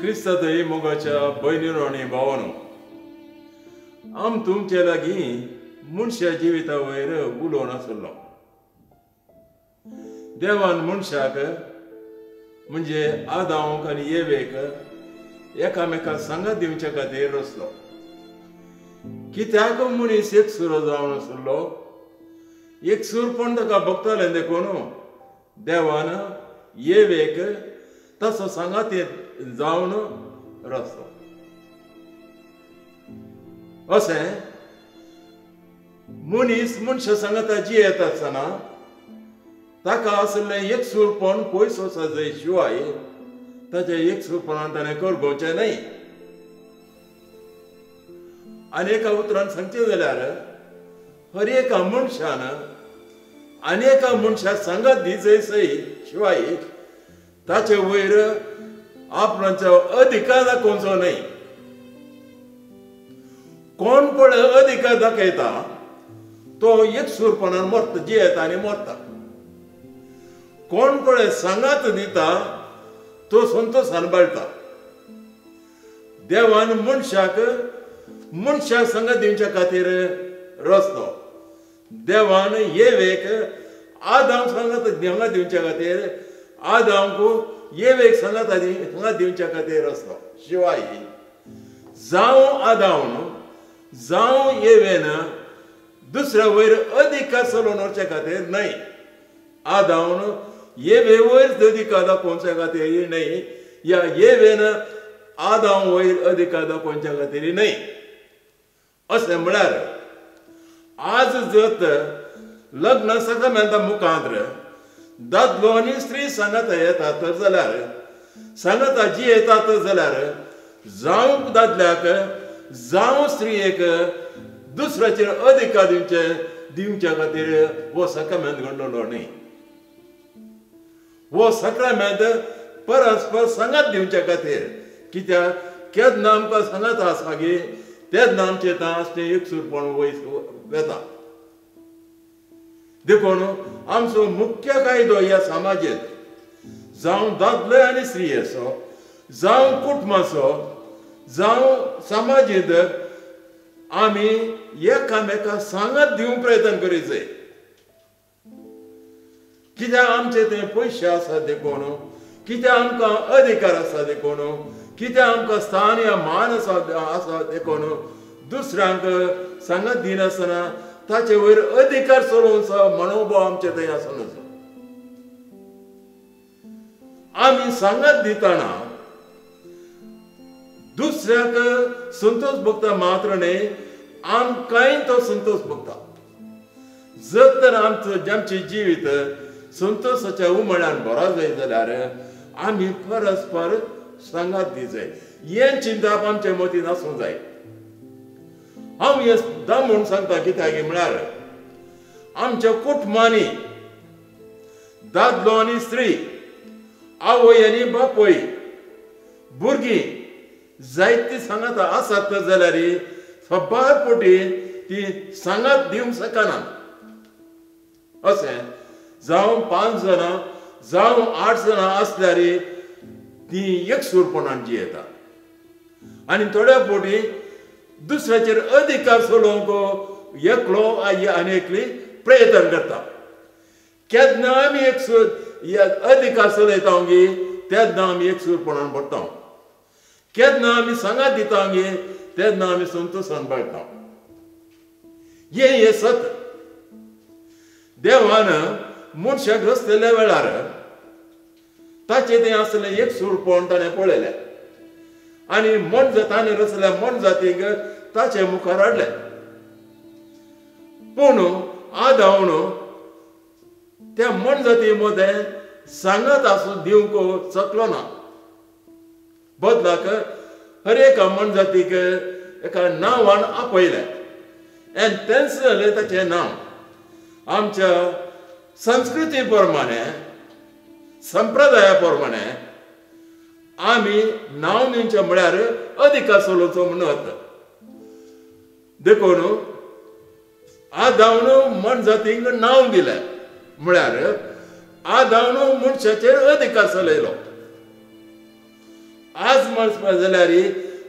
क्रिस्तातय मोगाच्या भयणीनो आनी भावानो, आम तुमचे लागीं मनशा जिविता वयर उलोवन आसलो. देवान मनशाक म्हणजे आदांक आनी एवेक एकामेका सांगात दिवच्या खातीर रचलो. कित्याक मनीस एकसुरो जावन आसलो, एकसूरपण ताका भोगतालें देखून देवान एवेक तसो सांगात जावन रचलो. अशें मनीस मनशा सांगाता जियेता आसतना ताका आशिल्लें एकसूरपण पयस वचपाचे शिवाय ताच्या एकसूरपणान ताणें करगोवचें न्हय. आनी एका उतरान सांगचें जाल्यार हर एका मनशान आनी एका मनशाक सांगात दिजय सय शिवाय ताचे वयर आपणाचो अधिकार दाखोवचो न्हय. कोण पळय अधिकार दाखयता तो एकसूरपणान मरता, जियेता आनी मरता. कोण पळय सांगात दिता तो संतोशान बाळटा. देवान मनशाक मनशाक सांगात दिवच्या खातीर रचलो. देवान एवेक आदांक सांगात सांगात दिवच्या खातीर, आदांक एवेक सांगात सांगात दिवच्या खातीर रचलो. शिवाय जावं आदावन जावं एवेन दुसऱ्या वयर अधिकार चलोवन व्हरचे खातीर न्हय. आदावन एवे वयर अधिकार दाखोवच्या खातीर न्हय, या एवेन आदाव वयर अधिकार दाखोवच्या खातीर न्हय. अशें म्हळ्यार आज जर लग्न साक्रामेंता मुखार दादलो आनी स्त्री सांगाता येतात जाल्यार, सांगाता जियेतात जाल्यार जावं दादल्याक जावं स्त्रियेक दुसऱ्याचेर अधिकार दिवचे दिवच्या खातीर हो साक्रामेंत घडलेलो न्हय. हो साक्रामेंत परस्पर सांगात दिवच्या खातीर. कित्याक केन्ना आमकां सांगात आसा गे तेन्ना आमचें आसचें एकसूरपण वयर वेता. देखून आमचो मुख्य कायदो ह्या समाजेंत जावं दादले आनी स्त्रियेचो, जावं कुटुंबाचो, जावं समाजेंत आमी एकामेका सांगात दिवंक प्रयत्न करीत जाय. कित्याक आमचे ते पयशे आसा देखून, कित्याक आमकां अधिकार आसा देखून, कित्याक आमकां स्थान या मान आसा आसा देखून दुसऱ्यांक सांगात दिनासतना ताचे वयर अधिकार चलोवचो मनोभाव आमचे थंय आसूं नजो. आमी सांगात दितना दुसऱ्याक संतोष भोगता मात्र न्हय, आमकांय तो संतोष भोगता. जर तर आमचो आमचें जिवीत संतोषाच्या उमळ्यान भरा जाय जाल्यार आमी परस्पर सांगात दी जाय. हें चिंतप आमचे मतीन आसूंक जाय. हांव हें सुद्दां म्हूण सांगता कित्याक म्हळ्यार आमच्या कुटुंबांनी दादलो आनी स्त्री, आवय आनी बापूय, भुरगीं जायतीं सांगात आसात जाल्यार सबार पटी ती सांगात दिवंक शकना. अशें जावं 5 जाणां जावं 8 जाणां आसल्यार ती एकसूरपणान जियेता आनी थोड्या फावटी दुसऱ्याचेर अधिकार चलोवंक एकलो आनी एकली प्रयत्न करता. केन्ना आमी एकसूर अधिकार चलयता गे तेन्ना आमी एकसूरपणान पडटा. केन्ना आमी सांगात दिता गे तेन्ना आमी संतोशान बाळटा. हें सत. देवान मनशाक रचलेल्या वेळार ताचें तें आसलें एकसूरपण ताणें पळयलें आनी मन ताणें रचल्या मन जातीक ताचे मुखार हाडलें. पूण आदावन त्या मन जाती मदें सांगात आसूं दिवंक शकलो ना. बदलाक हर एका मन जातीक एका नांवान आपयलें आनी तेंच जालें ताचें नांव. आमच्या संस्कृती प्रमाणे, संप्रदाया प्रमाणे आमी नांव दिवचें म्हळ्यार अधिकार चलोवचो म्हणत. देखून आदावन मनजातींक नांव दिलें म्हळ्यार आदावन मनशाचेर अधिकार चलयलो. आज म्हणपा जाल्यार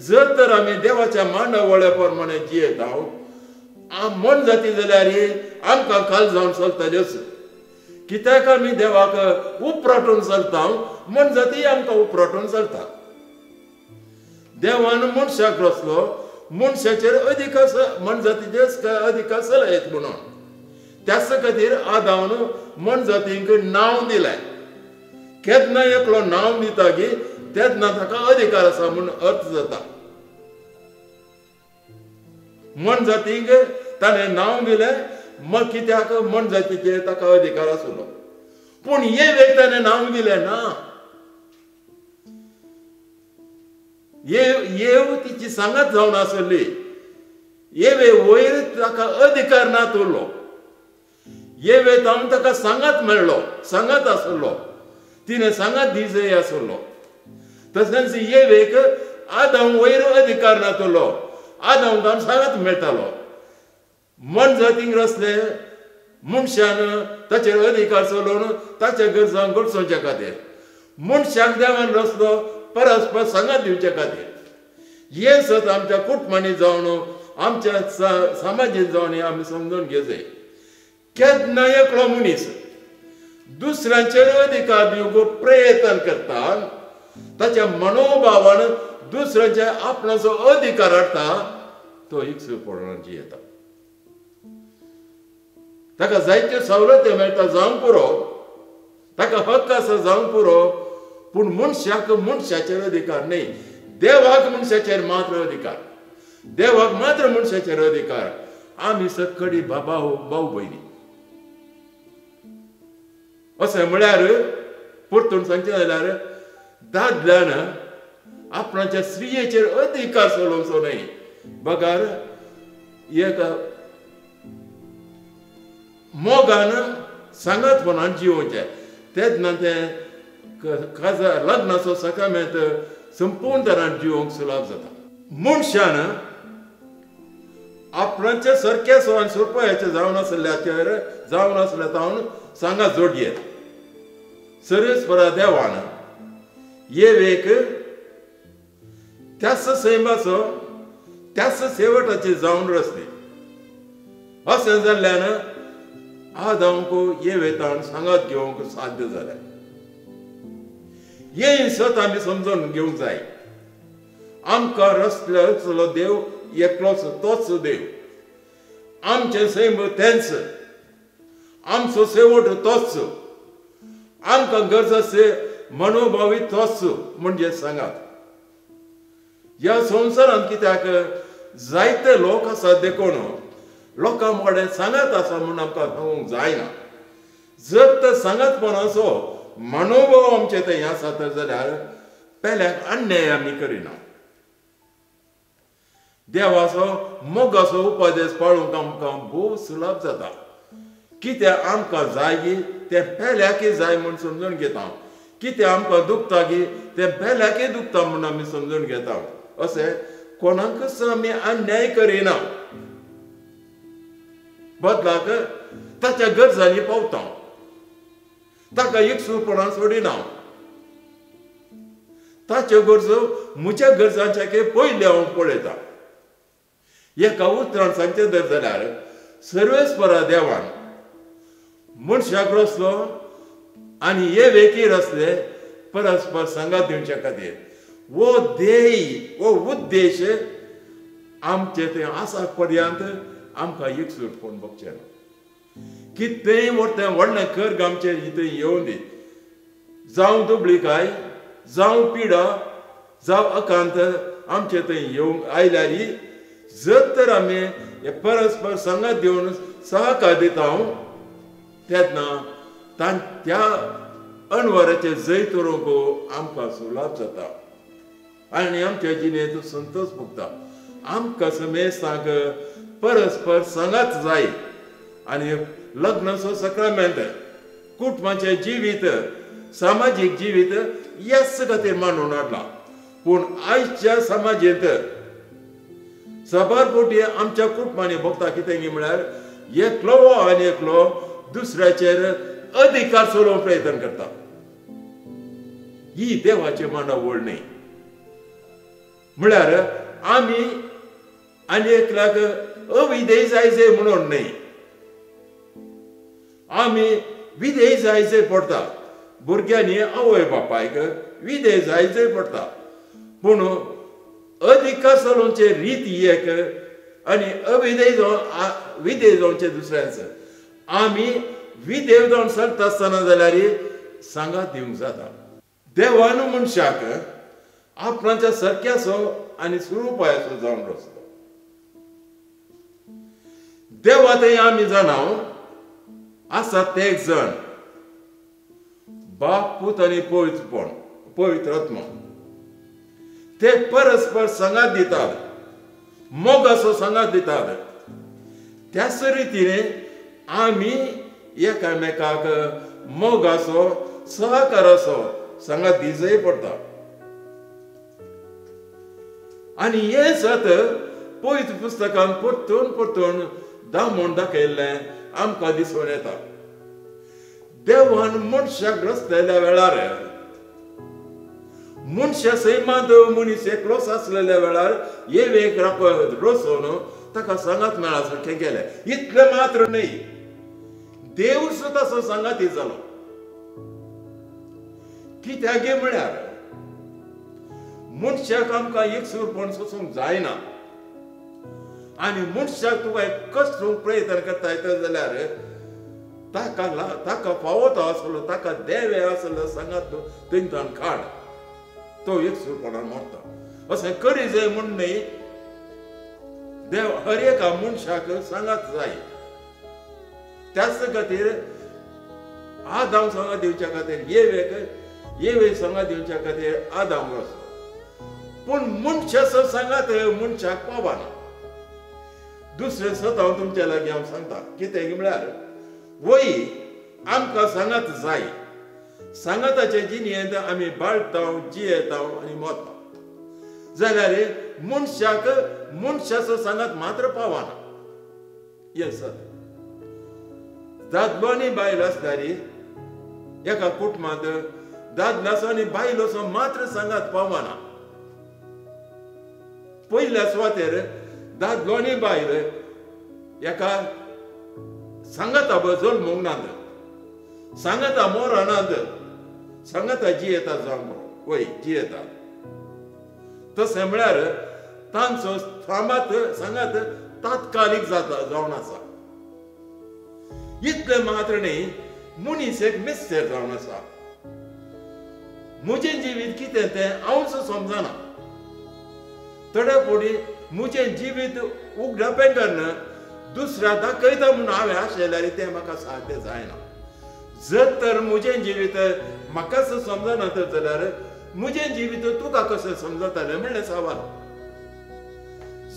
जर तर आमी देवाच्या मांडावळ्या प्रमाणे जियेता मन जाती जाल्यार आमकां खाल जावन चलतल्योच. कित्याक आमी देवाक उपराटून चलता, मन जाती आमकां उपराटून चलता. देवान मनशाक रचलो, मनशाचेर अधिकार, मनजातीचेर अधिकार चलयत म्हणून. त्याच खातीर आदावन मनजातींक नांव दिलें. केन्ना एकलो नांव दिता की तेन्ना ताका अधिकार आसा म्हूण अर्थ जाता. मनजातींक ताणें नांव दिलें, मग कित्याक मनजातीचेर ताका अधिकार आसलो. पूण हे वेळ ताणें नांव दिलें ना. येव तिची सांगात जावन आसली, येवे वयर ताका अधिकार ना उरलो. येवे तावन ताका सांगात मेळ्ळो, सांगात आसलो, तिणें सांगात दिजय आसलो. तशेंच येवेक आदाम वयर अधिकार नातलो, आदाम तावन सांगात मेळटालो. मनजातींक रसले मनशान ताचेर अधिकार चलोवन ताच्या गरजांक गडसोवच्या खातीर, मनशाक देवान रचलो परस्पर सांगात दिवचे खातीर. हें सत आमच्या कुटुंबांनी जावन आमच्या समाजीन जावन आमी समजून घेवचें. केन्ना एकलो मनीस दुसऱ्यांचेर अधिकार दिवंक प्रयत्न करता, ताच्या मनोभावान दुसऱ्यांच्या आपणाचो अधिकार हाडटा, तो एकसूरपणान जियेता. ताका जायत्यो सवलती मेळटा जावंक पुरो, ताका हक्क आसा जावंक पुरो, पूण मनशाक मनशाचेर अधिकार न्हय. देवाक मनशाचेर मात्र अधिकार, देवाक मात्र मनशाचेर अधिकार. आमी सकडी बाबा भाव भयणी अशें म्हळ्यार परतून सांगचें जाल्यार दादल्यान आपणाच्या स्त्रियेचेर अधिकार चलोवचो न्हय, बगर एक मोगान सांगातपणान जिवोवचें. तेन्ना तें काजा लग्नाचो सकामेंत संपूर्ण तरान जिवोवंक सुलभ जाता. मनशान आपणाच्या सारक्या सवान सोंपयाचें जावन आसल्याचेर जावन आसल्या तावन सांगा जोडयेत. सर्वेस्परा देवान येवेक त्याच सैमाचो त्याच शेवटाची जावन रचली. अशें जाल्ल्यान आदांक येवेतान सांगात घेवंक साध्य जालें. हें सत आमी समजून घेवंक जाय. आमकां रचलो देव एकलोच, तोच देव. आमचें सैम तेंच, आमचो शेवट तोच, आमकां गरज आसचे मनोभावी तोच म्हणजे सांगात. ह्या संवसारांत कित्याक जायते लोक आसात देखून लोकां कडेन सांगात आसा म्हूण आमकां सांगूंक जायना. जर तर सांगातपणाचो मनोभाव आमचे थंय आसा तर जाल्यार पेल्याक अन्याय आमी करिना. देवाचो मोगाचो उपदेश पाळूंक आमकां भोव सुलभ जाता. कितें आमकां जाय की तें पेल्याकय जाय म्हूण समजून घेता, कितें आमकां दुखता की तें पेल्याकय दुखता म्हूण आमी समजून घेता. अशें कोणाकच आमी अन्याय करिना, बदलाक ताच्या गरजांनी पावता, ताका एकसूरपणान सोडिना. ताच्यो गरजो म्हज्या गरजांच्या पयलीं हांव पळयता. एका उतरान सांगचें जर जाल्यार सर्वेस्परा देवान मनशाक रचलो आनी हे वेकी रचले परस्पर सांगात दिवच्या खातीर. वो ध्येय, वो उद्देश आमचे थंय आसा पर्यंत आमकां एकसूरपण भोगचें ना. कितेंय तें व्हडलें कर्ग आमचेर थंय येवन दी, जावं दुबळीकाय, जावं पिडा, जावं अकांत आमचे थंय येवंक आयल्यार जर तर आमी परस्पर सांगात दिवन सहकार दिता तेन्ना त्या अणवराचें जैत उरोवंक आमकां सुलभ जाता आनी आमच्या जिणेंत संतोष भोगता. आमकां समेस्तांक परस्पर सांगात जाय आनी लग्नाचो सक्रामेंत, कुटुंबाचें जिवीत, सामाजीक जिवीत ह्याच खातीर मांडून हाडलां. पूण आयच्या समाजेंत साबार कोटी आमच्या कुटुंबांनी भोगता कितें म्हळ्यार एकलो आनी एकलो दुसऱ्याचेर अधिकार चलोवंक प्रयत्न करता. ही देवाची मांडावळ न्हय. म्हळ्यार आमी आनी एकल्याक अविधेय जायचे म्हणून न्हय, आमी विधेय जायचे पडटा. भुरग्यांनी आवय बापायक विधेय जायचे पडटा, पूण अधिकार चलोवचे रीत एक आनी अविधेय जावन विधेय जावचे दुसऱ्यांचो. आमी विधेय जावन चलता आसतना जाल्यार सांगात दिवंक जाता. देवान मनशाक आपणाच्या सारक्याचो आनी स्वरुपायाचो जावन रचलो. देवा थंय आमी जाणा आसात ते एक जण, बाप, पूत आनी पवित्रपण, पवित्र आत्मा. ते परस्पर सांगात दितात, मोगाचो सांगात दितात. त्याच रितीने आमी एकामेकाक मोगाचो, सहकाराचो सांगात दिजय पडटा. आनी हें सत पवित्र पुस्तकान परतून परतून दामून दाखयल्लें आमकां दिसून येता. देवान मनशाक रचलेल्या वेळार, मनशा सैमांत मनीस एकलोच आसलेल्या वेळार एक रचोवन ताका सांगात मेळा सारकें केलें. इतलें मात्र न्हय, देव सुद्दां तसो सांगाती जालो. कित्याक म्हळ्यार मनशाक आमकां एकसूरपण सोसूंक जायना आनी मनशाक तुका कसूंक प्रयत्न करता येता जाल्यार ताका ताका फावो तो आसलो, ताका देवे आसलो सांगात थंयच्यान काड, तो एकसूरपणान मरता. अशें करी जाय म्हूण न्हय, देव हर एका मनशाक सांगात जाय. त्याच खातीर आदाम सांगात दिवच्या खातीर येवेक, येवे सांगात दिवच्या खातीर आदाम रचलो. पूण मनशाचो सांगात मनशाक पावना. दुसरें सत हांव तुमच्या लागीं हांव सांगता, कितें म्हळ्यार वय आमकां सांगात जाय. सांगाताचे जिणेंत आमी बाळता, जियेता आनी मरता. जाल्यार मनशाक मनशाचो सांगात मात्र पावना. हें सत. दादलो आनी बायल आसल्यार एका कुटुंबांत दादल्याचो आनी बायलोचो मात्र सांगात पावना. पयल्या सुवातेर दादलो आनी बायल एका सांगाता जल्मूंक नात, सांगाता मरनात, सांगाता जियेता जावंक वय जियेता. तशें म्हळ्यार तांचो सांगात सांगात तात्कालीक जाता जावन आसा. इतलें मात्र न्हय, मनीस एक मिस्तेर जावन आसा. म्हजें जिवीत कितें तें हांवच समजना. थोड्या फावटी म्हजें जिवीत उगडापें करून दुसऱ्या दाखयता म्हूण हांवें आशेल्यार तें म्हाका साध्य जायना. जर तर म्हजें जिवीत म्हाकाच समजना तर जाल्यार म्हजें जिवीत तुका कशें समजतलें म्हणलें सवाल.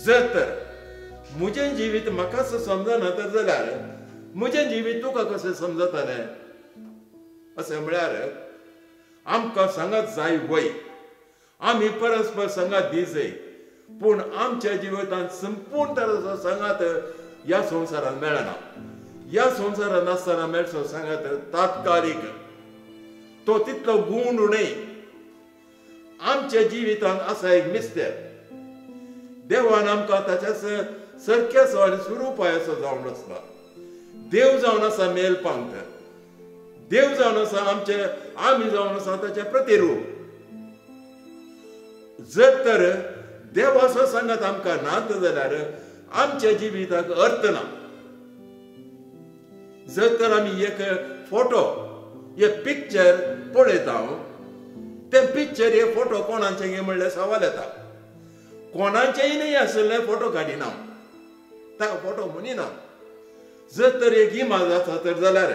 जर तर म्हजें जिवीत म्हाकाच समजना तर जाल्यार म्हजें जिवीत तुका कशें समजतलें? अशें म्हळ्यार आमकां सांगात जाय वय, आमी परस्पर सांगात दिजय, पूण आमच्या जिवितांत संपूर्ण तरेचो सांगात ह्या संवसारांत मेळना. ह्या संवसारांत आसतना मेळचो सांगात तात्कालीक, तो तितलो गूण न्हय. आमच्या जिवितांत आसा एक मिस्तेर. देवान आमकां ताच्या सारक्याचो आनी स्वरुपायाचो जावन आसला. देव जावन आसा मेल पांगत, देव जावन आसा आमचे, आमी जावन आसा ताचें प्रतिरूप. जर तर देवाचो सांगात आमकां नात जाल्यार आमच्या जिविताक अर्थ ना. जर तर आमी एक फोटो, एक पिक्चर पळयता, तें पिक्चर हे फोटो कोणाचें गे म्हणल्यार सवाल येता. कोणाचेंय न्हय आशिल्लें फोटो काडिना, ताका फोटो म्हणिना. जर तर एक इमाज आसा तर जाल्यार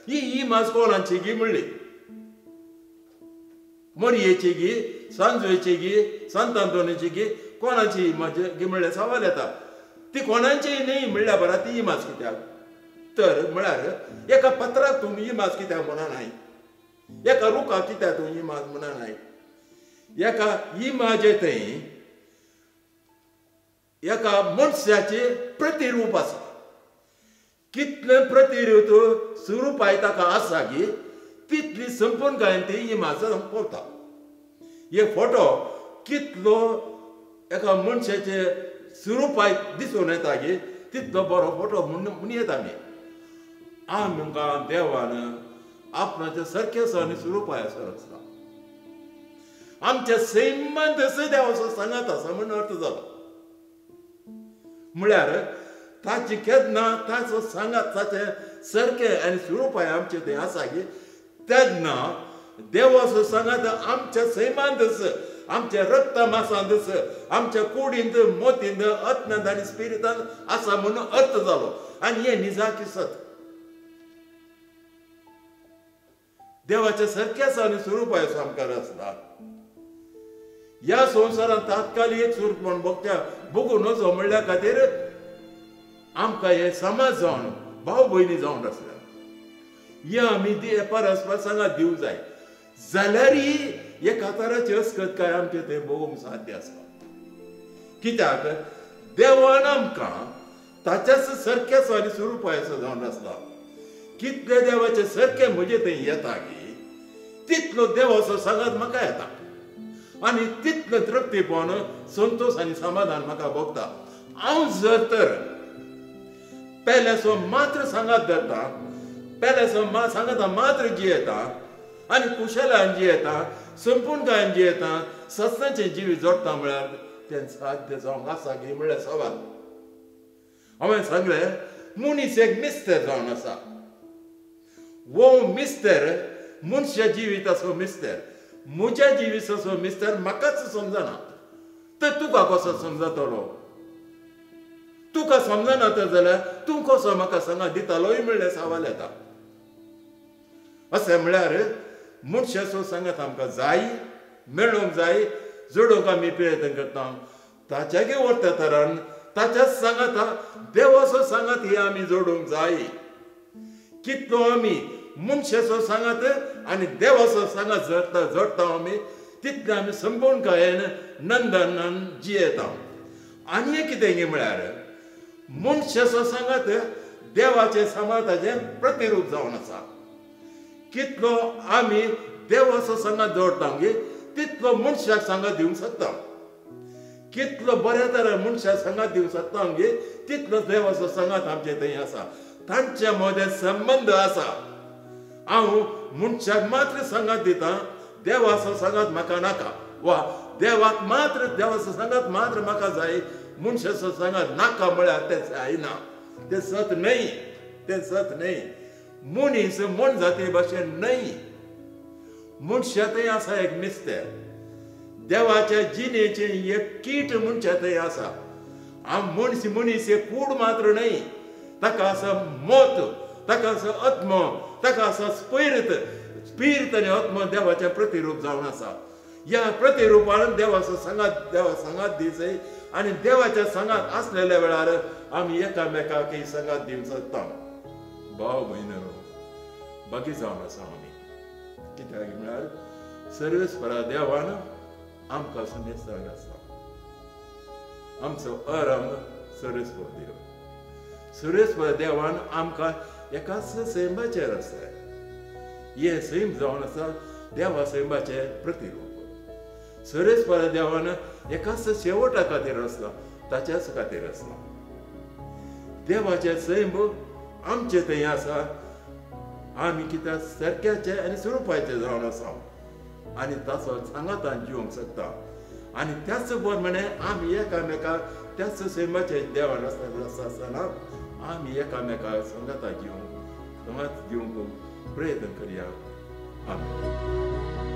ही इमाज कोणाची गी म्हणली, मोरयेची गी, सांजवेची गी, सांत आंतोनीची गी, कोणाची इमाज गी म्हणल्यार सवाल येता. ती कोणाचीय न्हय म्हणल्यार बरा ती इमाज कित्याक? तर म्हळ्यार एका पत्राक तूं इमाज कित्याक म्हणा नाय, एका रुखाक कित्याक तूं इमाज म्हणा नाय? एका इमाजे थंय एका मनशाचें प्रतिरूप आसा. कितलें प्रतिरूप स्वरुपाय ताका आसा की तितली संपूर्ण गायन ती इमाज पळता. हे फोटो कितलो एका मनशाचे स्वरुपाय दिसून येता की तितलो बरो फोटो म्हूण येता. आमी आमकां देवान आपणाच्या सारकें आनी स्वरुपाय आसता. आमच्या सैमान तसो देवाचो सांगात आसा म्हूण अर्थ जालो. म्हळ्यार ताची केन्ना ताचो सांगात ताचें सारकें आनी स्वरुपाय आमचें थंय आसा की तेन्ना देवाचो सांगात आमच्या सैमान तसो, आमच्या रक्ता मासांत, आमच्या कुडींत, मोतींत, आत्म्यांत आनी स्पिरितांत आसा म्हणून अर्थ जालो. आनी हें निजाकी सत. देवाच्या सारकेंच आनी स्वरुपाय आमकां आसता. ह्या संवसारांत तात्कालीक स्वरूप भोगत्या भोगूं नजो म्हणल्या खातीर आमकां हे समाज जावन भाव भयणी जावन आसल्या हे आमी परस्पर सांगात दिवंक जाय. जाल्यारय एका तराची अस्कत काय आमचें तें भोगूंक साध्य आसा. कित्याक देवान आमकां ताच्याच सारकेंच आनी स्वरुपाचो जावन आसता. कितले देवाचे सारकें म्हजें थंय येता की तितलो देवाचो सांगात म्हाका येता आनी तितलें तृप्तीपण, संतोश आनी समाधान म्हाका भोगता. हांव जर तर पेल्याचो मात्र सांगात धरता, पेल्याचो सांगाता मात्र जियेता आनी कुशलान जियेता, संपूर्णकायेन जियेता, सत्साचें जिवीत जोडटा म्हळ्यार तें साध्य जावंक आसा की म्हळ्यार सवाल. हांवें सांगलें मनीस एक मिस्तेर जावन आसा. वो मिस्तेर मनशा जिविताचो मिस्तेर, म्हज्या जिविताचो मिस्तेर म्हाकाच समजना तर तुका कसो समजतलो? तुका समजना तर जाल्यार तूं कसो म्हाका सांगा दितालोय म्हणल्यार सवाल येता. अशें म्हळ्यार मनशाचो सांगात आमकां जाय, मेळोवंक जाय, जोडोवंक आमी प्रयत्न करता. ताच्यागे वरत्या तरान ताच्याच सांगाता देवाचो सांगात हे आमी जोडूंक जाय. कितलो आमी मनशाचो सांगात आनी देवाचो सांगात जोडटा जोडटा आमी तितले आमी संपूर्णकायेन नंदनान जियेता. आनी एक कितें म्हळ्यार मनशाचो सांगात देवाचें समाजाचें प्रतिरूप जावन आसा. कितलो आमी देवाचो सांगात जोडटा तितलो मनशाक सांगात दिवंक शकता. कितलो बऱ्या तरेन मनशाक सांगात दिवंक शकता आमगे तितलो देवाचो सांगात आमचे थंय आसा. तांच्या मदें संबंद आसा. हांव मनशाक मात्र सांगात दिता, देवाचो सांगात म्हाका नाका, वा देवाक मात्र देवाचो सांगात मात्र म्हाका जाय, मनशाचो सांगात नाका म्हळ्यार तें जायना, तें सत न्हय, तें सत न्हय. मनीस मन जाती भाशेन न्हय. मनशा थंय आसा एक मिस्तेर, देवाच्या जिणेचें एक कीट मनशा थंय आसा. आम मनीस मनीस एक कूड मात्र न्हय, ताका आसा मत, ताका आसा आत्मो, ताका आसा स्पिरित. स्पिरित आनी आत्मो देवाचें प्रतिरूप जावन आसा. ह्या प्रतिरुपान देवाचो सांगात देवा सांगात दिवचो आनी देवाच्या सांगात आसलेल्या वेळार आमी एकामेकाक सांगात दिवंक शकता. भाव भयणो बागी जावन आसा आमी. कित्याक म्हळ्यार सर्वेस्परा देवान आमकां सुनेस्तान आसा. आमचो अरंग सर्वेस्पर देव. सर्वेस्पर देवान आमकां एकाच सैमाचेर आसा. हें सैम जावन आसा देवा सैमाचें प्रतिरूप. सर्वेस्पर देवान एकाच शेवटा खातीर आसला, ताच्याच खातीर आसला. देवाचें सैम आमचें थंय आसा. आमी कित्याक सारक्याचें आनी स्वरुपाचें जावन आसा आनी ताचो सांगातान जिवंक शकता. आनी त्याच प्रमाणे आमी एकामेकाक त्याच सैमाचे देवान आसता आसतना आमी एकामेकाक सांगाता जिवंक सांगात दिवंक प्रयत्न करया. आमी